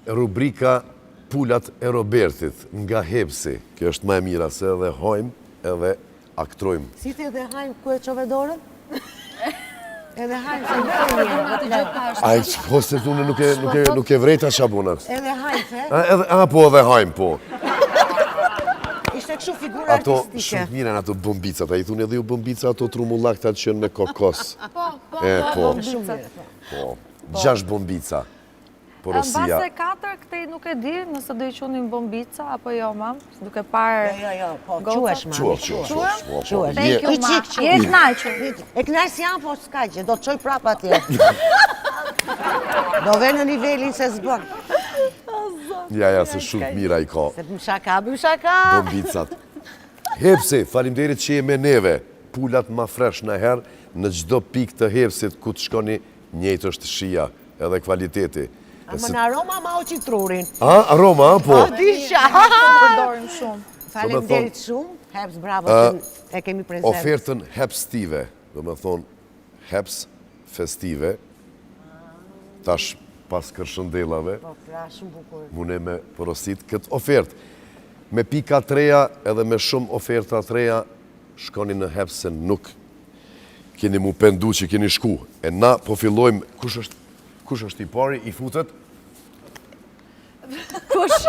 Rubrika Pulat e Robertit nga Hepsi. Kjo është ma e mira se edhe hajmë edhe aktrojmë. Si ti edhe hajmë ku e çove dorën? Edhe hajmë se nuk e një. A e po se unë nuk e nuk e nuk e vrejta ça bona. Edhe hajmë the? A edhe a po edhe hajmë po. Ishte kështu figura Ato artistike. shumë të mira janë ato bombicat, a i thuni edhe ju bombica ato trumullakta që janë me kokos. Po, po, E, po, po. bombicat. Po. Gjashtë bombica. Porosia. Mbase 4, këtej nuk e di, nëse do i qunim bombica, apo jo, mam, duke parë... Jo, jo, jo, po, quhesh, mam. Quhesh, quhesh, quhesh, po, po. Thank you, ma. Je e knaqur. E knaqur s'jam, po s'ka gjë, do të çoj prapa atje. Do ve në nivelin se s'bën. Ja, ja, se shumë të mira i ka. Se bëjmë shaka, bëjmë shaka. Bombicat. Hepsi, faleminderit që je me neve. Pulat ma fresh naherë, në çdo pikë të Hepsit ku të shkoni njëjtë është shija. Edhe kvaliteti. Ama në aroma ma hoqi trurin. A, aroma, a, po. A, disha. Përdorim shumë. Faleminderit shumë. Heps, bravo, që e kemi prezent. Ofertën Hepstive, domethonë, Heps Festive, tash pas kërshëndellave, Po, pra, shumë bukur. mune me porosit këtë ofertë. Me pika t'reja edhe me shumë oferta t'reja, shkoni në Heps se nuk Keni mu pendu që keni shku. E na po fillojmë, kush është, kush është i pari, i futet? Kush?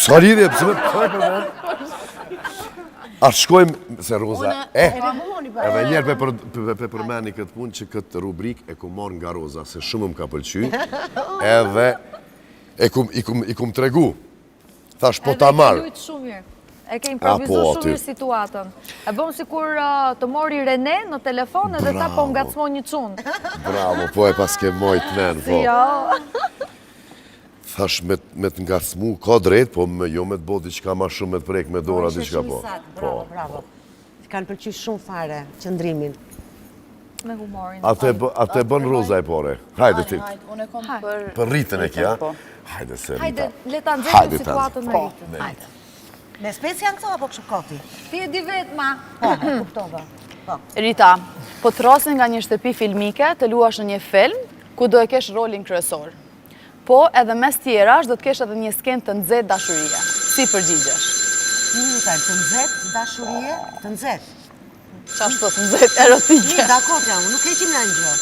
S'ka lidhje, pse me pse për men? A shkojmë, se Roza, e, edhe njerë pe, për, pe, pe përmeni këtë punë që këtë rubrik e kum marrë nga Roza, se shumë më ka pëlqy, edhe e kum, i kum, i kum tregu. Thash, po ta marr. Edhe e ke lujtë shumë mirë. E ke improvizu po, shumë mirë situatën. E bëmë sikur të mori Rene në telefon edhe tha po ngacmon një çun. Bravo, po e paske mojt men, po. Jo. Thash, me, me të ngacmu, ka drejt, po me, jo me të bo diçka ma shumë me të prek me dora po, diçka, po. Bravo, po. bravo. Të kanë pëlqy shumë fare qëndrimin. Me humorin. Atë e bën Roza e pare. Hajde ti. Hajde, unë e kom për... Për Ritën e kja. Po. Hajde se Rita. Hajde, le ta nxjerrim situatën me po. Ritën. Hajde. Me spec janë këto apo kështu koti? Ti e di vetë, ma. Po, e kuptova. Po. Rita, po të thrrasin nga një shtëpi filmike të luash në një film, ku do e kesh rolin kryesor. Po, edhe mes tjerash do të kesh edhe një skenë të nxehtë dashurie. Si përgjigjesh? Një minutë, të nxehtë dashurie, të nxehtë. Qashtu të nxehtë erotike. Mirë, dakord jam, nuk heqim në gjë.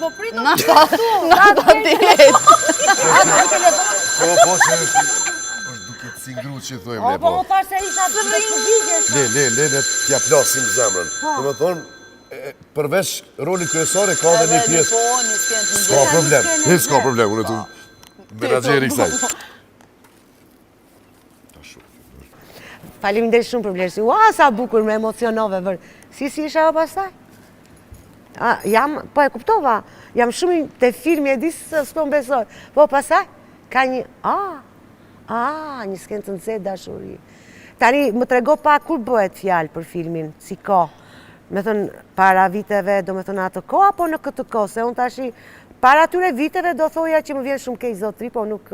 Po prit Na ta, na ta ti heq. Po, po, që është, është duke të cingru që thojmë ne, po. Po, po. më thash se isha të përgjigjesh. Le, le, le, le, t'ja plasim zemrën. Po. Domethonë, përveç rolit kryesor e ka dhe një pjesë. Po, një skenë të S'ka problem, hiç s'ka problem, unë tu menaxheri kësaj. Faleminderit shumë për vlerësimin. Ua, sa bukur më emocionove vër. Si si isha ajo pastaj? A, jam, po e kuptova. Jam shumë te filmi e di se s'po më besoj. Po pastaj ka një, a, a, një skenë të nxehtë dashuri. Tani më trego pak kur bëhet fjalë për filmin, si kohë. Me thënë, para viteve, do me thënë atë kohë, apo në këtë kohë, se unë tashi, para atyre viteve do thoja që më vjen shumë keq zotri, po nuk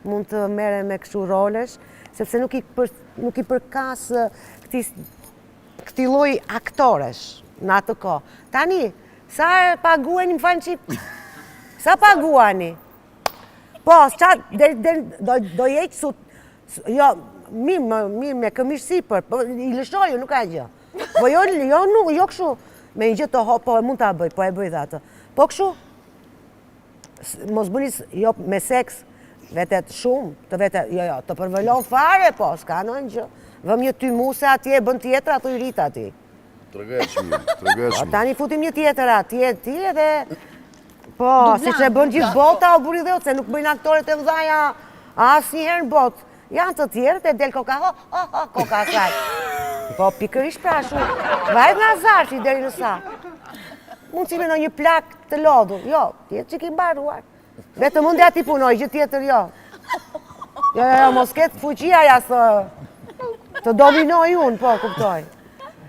mund të merrem me kështu rolesh, sepse nuk i, për, nuk i përkas këtij këtij lloji aktoresh në atë kohë. Tani, sa paguani, më falni çip? Sa paguani? Po, ça, del, del, do, do jeq su, jo, mirë, më, mirë, me këmishë sipër, po, i lëshoj, nuk ka gjë. Po jo, jo, nuk, jo kështu, me një gjë të hop, po e mund ta bëj, po e bëj dhe atë. Po kështu, mos bëni, jo, me seks, vetet shumë, të vete, jo, jo, të përvëlon fare, po, s'ka ndonjë gjë. Vëm një tymuse atje, bën tjetër, ato i rrit aty. Tregoja çmimin, tregoja Po, çmimin. tani futim një tjetër atje, ti edhe... Po, siç e bën gjithë bota, o burri dheut, se nuk bëjnë aktoret e mdhaja asnjëherë në botë. Janë të tjerët e del koka, ho, ho, ho, koka asaj. Po, pikërisht pra ashtu, varet nga zarfi deri në sa. Mund si me në një plak të lodhur, jo, tjetë që ki mbaruar. Vetëm mendja t'i punoj, gjë tjetër jo. Jo, jo, jo, mos ketë fuqia ja së të dominoj unë, po, kuptoj.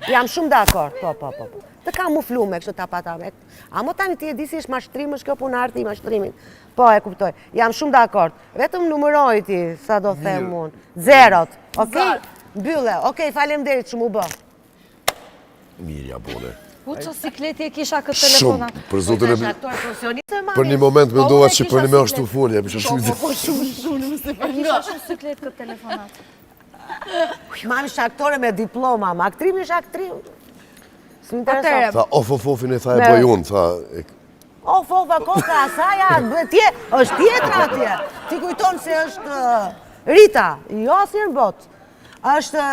Jam shumë dakord, po, po, po, po. Të kamuflume, kështu ta pata me. A mo tani ti e di si është mashtrim, është kjo punë arti i mashtrimit. Po, e kuptoj. Jam shumë dakord. Vetëm numëroj ti, sa do them unë. Zerot, okej? Mbylle, okej, faleminderit shumë u bë. Mirë ja bone. U ça sikleti e kisha këtë telefonat. Shumë, për zotin e... Për një moment po, mendova që për një me është të folja, për shumë... Po, po, shumë, shumë, më se për nga. Kisha shumë siklet këtë telefonat. Mami është aktore me diploma, ma aktrimi është aktrim. S'më intereson. Tha, of, of, ofin e tha e bëj unë, tha... Of, of, a koka, asaja, tje, është tjetra atje. Ti kujton se është Rita, jo asnjëherë në botë. Është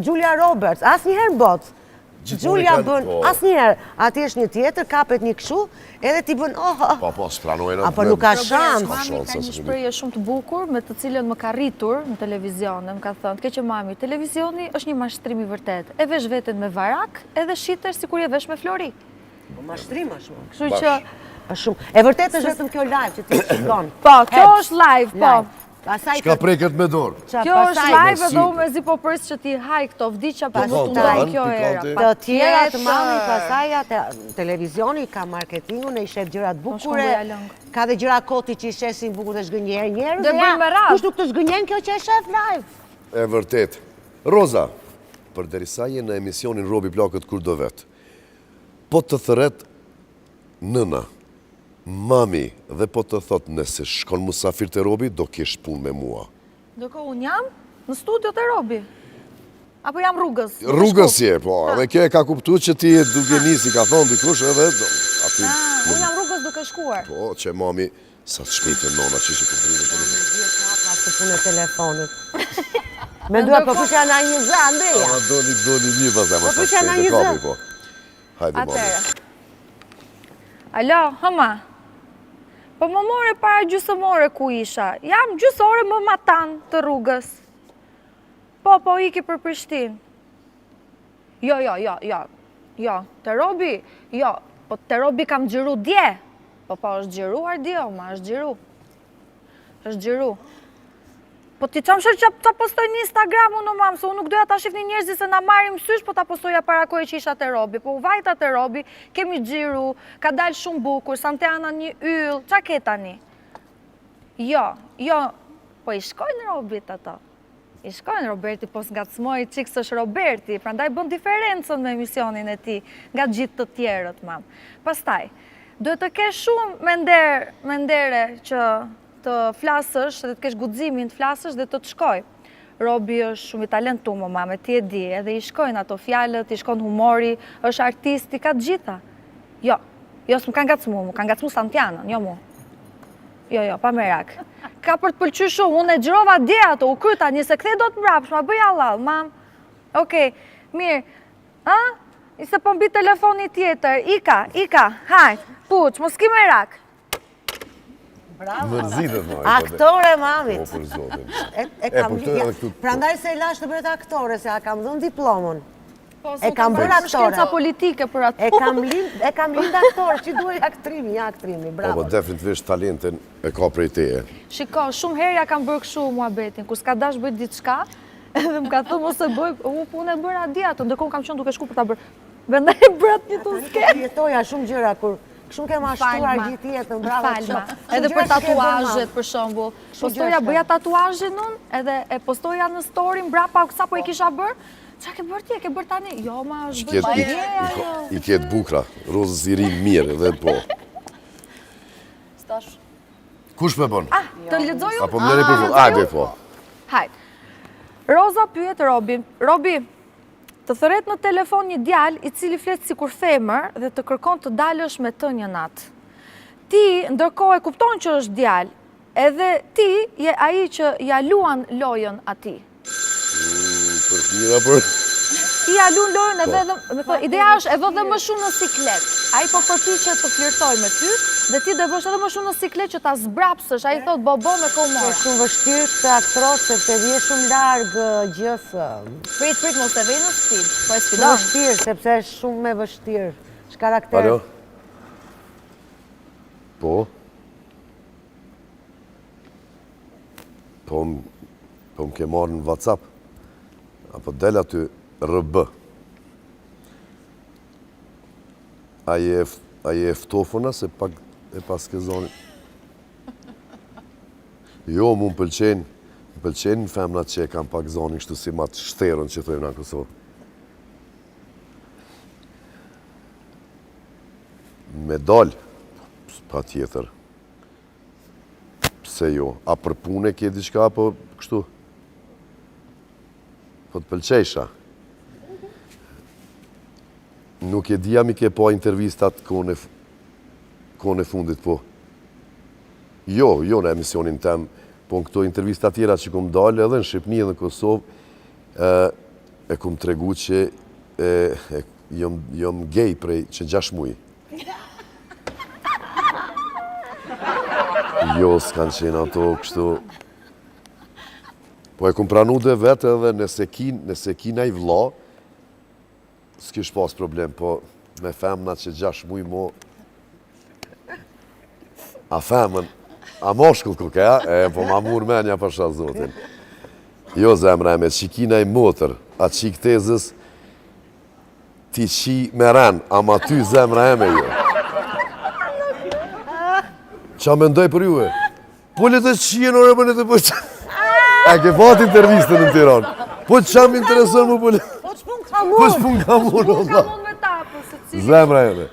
Julia Roberts, asnjëherë në botë. Julia bën, po. asnjëherë, atje është një tjetër, kapet një këshu, edhe ti bën, oh, oh. Po, po, s'pranojnë. Apo nuk ka shans. Mami ka një shprehje shumë të bukur, me të cilën më ka rritur në televizion, dhe më ka thënë, ke që mami, televizioni është një mashtrim i vërtetë. E vesh veten me varak, edhe shitesh sikur je vesh me flori. Po, mashtrim është më. Kështu që... Është shumë. E vërtetë është vetëm kjo live që ti shikon. Po, kjo është live, po. Çka preket me dorë? Kjo është live edhe unë mezi po pres që t'i haj këto vdiqa pa më të ndaj kjo era. Të tjera të mami pasaj televizioni ka marketingun e i shet gjëra të bukure, ka dhe gjëra koti që i shesin bukur dhe zhgënjejnë njerëz. Dhe bëjnë me radhë. Kush nuk të zhgënjen kjo që e shef live? E vërtetë. Roza, përderisa je në emisionin Robi Plakët kur do vetë, po të thërret nëna, Mami, dhe po të thotë nëse shkon musafir te Robi, do kesh punë me mua. Ndërkohë unë jam në studio te Robi. Apo jam rrugës? Rrugës je, po. Dhe kjo e ka kuptu që ti je duke nisi, ka thonë dikush edhe aty. Unë jam rrugës duke shkuar. Po, që mami, sa të shpejtë nona që ishe për të telefon. Mezi e kapa këtë punë e telefonit. Mendoja, po kush janë një zë, Andreja? Po, doli, doli një pastaj, po kush janë një zë? Po. Hajde, mami. Alo, hëma. Po më more para gjysëm ore ku isha. Jam gjysë ore më matanë të rrugës. Po, po, iki për Prishtinë. Jo, jo, jo, jo. Jo, te Robi, jo. Po te Robi kam xhiru dje. Po, po, është xhiruar dje, o ma, është xhiru. Është xhiru. Po ti ça më sheh që ta postoj në Instagram unë o mam, se unë nuk doja ta shifnin njerëzit se na marrin mësysh, po ta postoja para kohe që isha te Robi. Po u vajta te Robi, kemi xhiru, ka dalë shumë bukur, Santiana një yll, ça ke tani? Jo, jo, po i shkojnë Robit ato. I shkojnë Roberti, po s'ngacmoi çik s'është Roberti, prandaj bën diferencën me emisionin e tij nga gjithë të tjerët, mam. Pastaj, duhet të kesh shumë mender, mendere që të flasësh dhe të kesh guximin të flasësh dhe të të shkojë. Robi është shumë i talentum, o mame, ti e di, edhe i shkojnë ato fjalët, i shkon humori, është artist, i ka të gjitha. Jo, jo, s'më ka ngacmu, më ka ngacmu Santianën, jo mu. Jo, jo, pa merak. Ka për të pëlqy shumë, unë e xhirova dje ato, u kry tani, s'e kthej dot mbrapsht, ma bëj hallall, mam. Okej, mirë. A? Se po m'bi telefoni tjetër, ika, ika, hajt, puç, mos ki merak. Bravo. Mërzitet, moj. Po, aktore, mamit. Po, për zotin. E, kam po, Prandaj s'e lashë të bëhet aktore, se ia kam dhënë diplomën. Po, e kam bërë aktore. Shkenca politike për atë. E kam lind, e kam lind aktore, që duhej aktrimi, ja aktrimi, bravo. Po, po, definitivisht talentin e ka prej teje. Shiko, shumë herë ja kam bërë kështu muhabetin, kur s'ka dash bëj diçka, edhe më ka thënë mos e bëj, u po unë e bëra dje atë, ndërkohë kam qenë duke shku për ta bërë. Prandaj e bëra të njëjtën skenë. Jetoja shumë gjëra kur Shumë ke mashtruar gjithë jetën, bravo. Falma. Edhe për tatuazhet, për shembull. Postoja, bëja tatuazhin unë, edhe e postoja në story, mbrapa, sapo e kisha bërë, Ça ke bërë ti, e ke bërë tani? Jo, ma është bërë dje ajo. I ke të bukra, Rozës i rri mirë dhe po. Stash. Kush me bën? Ah, të lexoj unë? Apo më lëri për fund? Hajde, po. Hajde. Roza pyet Robin. Robi, të thërret në telefon një djalë i cili flet sikur femër dhe të kërkon të dalësh me të një natë. Ti, ndërkohë e kupton që është djalë, edhe ti je ai që ia luan lojën atij. Mm, për fëmijë për Ti ia luan lojën e po. vetëm, me thënë, ideja është e vë dhe më shumë në siklet. Ai po përpiqet të flirtojë me ty dhe ti do e vësh edhe më shumë në siklet që ta zbrapsësh. Ai thotë bobo me kohë mora. Është shumë vështirë të aktrosh sepse vije shumë larg gjësë. Prit, prit, mos e vej në sfidë. Po e sfidon. Shumë vështirë sepse është shumë e vështirë. Është karakter. Alo. Po. Po, po më ke marrë në WhatsApp, apo del aty RB. A je, a je ftofuna se pak e paske zonin? Jo, mu më pëlqejnë, më pëlqejnë femnat që e kanë pak zonin kështu si ma të shterun që thojmë në Kosovë. Me dal, patjetër. Pse jo? A për punë ke diçka apo kështu? Po të pëlqejsha. Nuk e di a m'i ke pa intervistat kohën e, kohën e fundit, po. Jo, jo në emisionin tem, po në këto intervista tjera që kom dalë edhe në Shqipni edhe në Kosovë, e, e kom tregu që e, e, jom, jom gej prej që 6 muj. Jo, s'kanë qenë ato kështu. Po e kom pranu dhe vetë edhe nëse ki, nëse ki naj vlla, s'kish pas problem, po me femna që 6 muj mo, a femën, a moshkull ku ke, e po ma mur menja pasha zotin. Jo zemra e me, që ki naj motër, a çikë tezës, Ti qi me ren, ama ty zemra eme jo. Qa mendoj për juve? Po le të qijen ore, po le të po qa... A ke pat intervistën në Tiranë? Po qa më intereson më po le... Po ç'pun ka mund? Po ç'pun ka mund, o Ka mund me ta, po se cili... Zemra eme.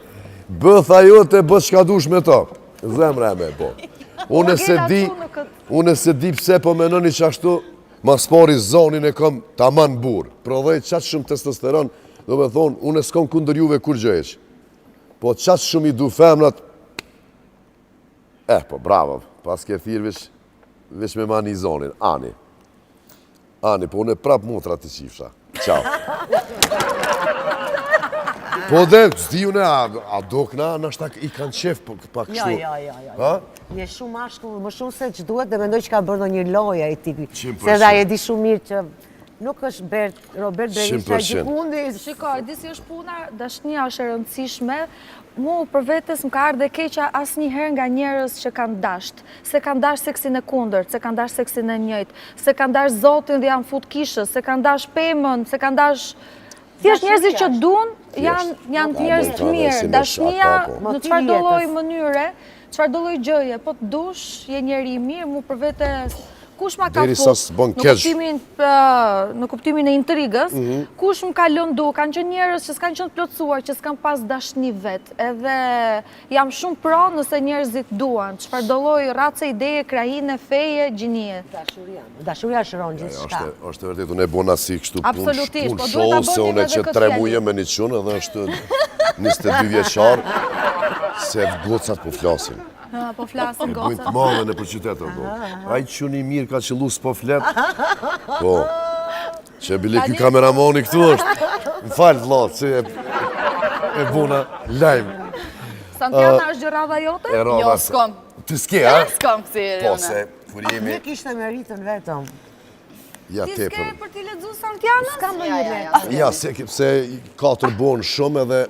Bëtha jote, bë çka dush me to. Zemra eme, po. Unë se di, unë se di pse po menoni qashtu, Ma s'pari zonin e kom taman burrë. Prodhoj qaq shumë testosteron, do me thonë, unë s'kom kundër juve kurgjë hiç. Po qaq shumë i du femnat, eh, po bravo, pas ke thirrë veç, veç me mani zonin, ani. Ani, po unë prap motrat i qifsha. Ciao. Po dhe, s'di unë, a, a do këna, nashta i kanë qef, po, pak Jo, kështu. jo, jo, jo. Ha? Je shumë mashkull, më shumë se që duhet dhe mendoj që ka bërë ndonjë lojë ai tipi. 100%. Se dhe ai e di shumë mirë që nuk është Bert, Robert Berisha 100%. gjikundi. Shiko, e di si është puna, dashnia është e rëndësishme. Mu për vetes më ka ardhë e keqja asnjëherë nga njerëz që kanë dasht. Se kanë dasht seksin e kundërt, se kanë dasht seksin e njëjtë, se kanë dasht Zotin dhe janë fut kishës, se kanë dasht pemën, se kanë dasht Thjesht njerëzit që duan janë janë njerëz të mirë. Dashnia në çfarëdo lloj mënyre, çfarëdo lloj gjëje, po të dush, je njeri i mirë, mu për vete kush ma ka fut në kuptimin në kuptimin e intrigës, mhm. kush më ka lëndu, kanë qenë njerëz që s'kanë qenë të plotësuar, që s'kanë pas dashni vetë, edhe Jam shumë pro nëse njerëzit duan, çfarëdo lloj race, ideje, krahine, feje, gjinie. Dashuria, dashuria shëron gjithçka. Është e vërtetë, unë e bona si kështu punë, Absolutisht, punë po duhet ta show, se bënim unë edhe që këtë tre fjali. muje me një çun edhe është 22 vjeçar, se gocat po flasin. Ha, po flasin E bujnë gocat. të madhe nëpër qytet, ato. Ai çun i mirë ka qëllu s'po flet. Po. Që bile ky kameramani këtu është. Më fal vlla, se e, e bona lajm. Santiana është gjë radha jote? E radha Jo, se- s'kom. Ti s'ke, a? S'kom kësi Po, se kur jemi Një kishte meritën vetëm. ja Ti s'ke tepër. për t'i lexu Santianës? S'kam ndonjë letër. Ja, se, se katër bon shumë edhe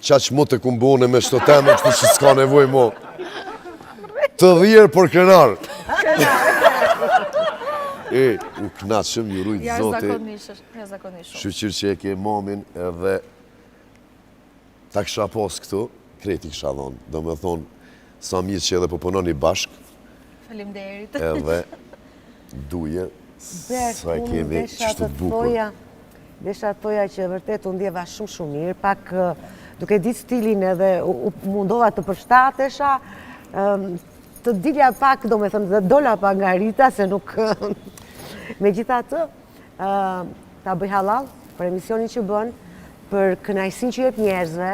Qaq mot e kum bone me qëto teme, kështu që s'ka nevoj mo. Të dhjerë, por krenar. E, u knaqëm, ju rujt zoti. Jashtëzakonisht shumë. Shyqyr që e ke mamin edhe ta kisha pas këtu, krejt i kisha dhonë. Do me thonë, sa mirë që edhe po punoni bashkë. Faleminderit. Edhe duje, sa e kemi qështu të bukur. Desha të thoja që vërtet u ndjeva shumë shumë mirë, pak duke ditë stilin edhe u mundova të përshtatesha, të dilja pak, do me thënë, dhe dola pak nga Rita, se nuk... Megjithatë, ta bëj hallall për emisionin që bën, për kënaqësinë që jep njerëzve,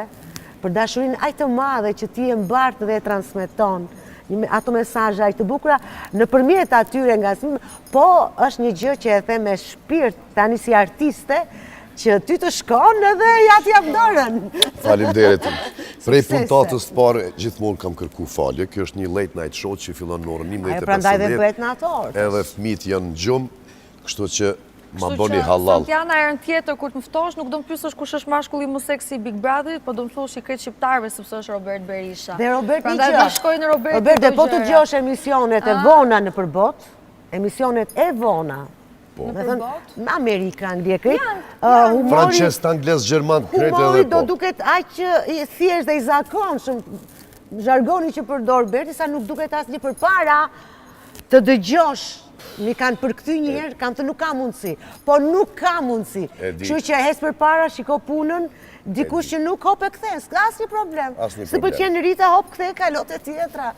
për dashurinë aq të madhe që ti e mbart dhe e transmeton, ato mesazhe aq të bukura, nëpërmjet atyre ngacmimeve, po është një gjë që e them me shpirt tani si artiste, që ty të shkon edhe ja të jap dorën. Faleminderit. Prej puntatës të parë gjithmonë kam kërku falje. Kjo është një late night show që fillon në orën 11:15. Prandaj dhe bëhet në atë orë. Edhe fëmijët janë në gjumë, kështu që Ma bëni hallall. Santiana herën tjetër kur të më ftosh, nuk do më pyesësh kush është mashkulli më seksi i Big Brotherit, po do më thosh i krejt shqiptarëve sepse është Robert Berisha. Dhe Robert një gjë. Prandaj do shkoj në Robert. Robert, dhe po të dëgjosh emisionet e vona nëpër botë, emisionet e vona. Po. Nëpër botë? Në Amerikë, Angli, krejt. Humori Francez, anglez, gjerman, krejt edhe po. Humori do duket aq i thjeshtë dhe i zakonshëm. Zhargoni që përdor Berti sa nuk duket asnjë përpara të dëgjosh. M'i kanë përkthy një herë, kam thënë nuk ka mundësi. Po nuk ka mundësi. Kështu që ec përpara, shiko punën, dikush që nuk hop e kthen, s'ka asnjë problem. S'të pëlqen Rita, hop kthe, kalo te tjetra.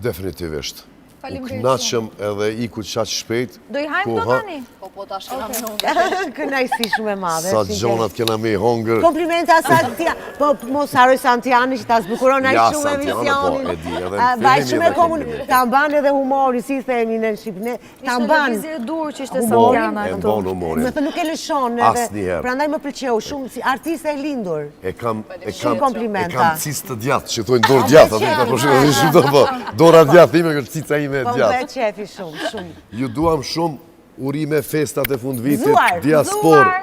Definitivisht. U knaqëm edhe iku qaq shpejt. Do i hajmë këto tani? Po, po, ta shkëna me hongër. Kënaqësi shumë e madhe. Sa gjonat kena me i hongër. Komplimenta Santia, po mos harroj Santiani që ta zbukuron ai shumë emisionin. Po, e di, edhe në fillim shumë e komun, ta mban edhe humori, si themi në shqip, ne, ta mban. Ishte lëvizje e duhur që ishte Santiana këtu. E mban humorin. Me thënë nuk e lëshon edhe. Asnjëherë. Prandaj më pëlqeu shumë si artiste e lindur. E kam, e kam, komplimenta. E kam cicë të djathtë, që thonë dorë djathtë, atë të po shumë, shumë të po. Dora djathtë ime, është cica ime e po, djathtë. Po më qefi shumë, shumë. Ju duam shumë, urime festat e fundvitit, Gëzuar, diasporë.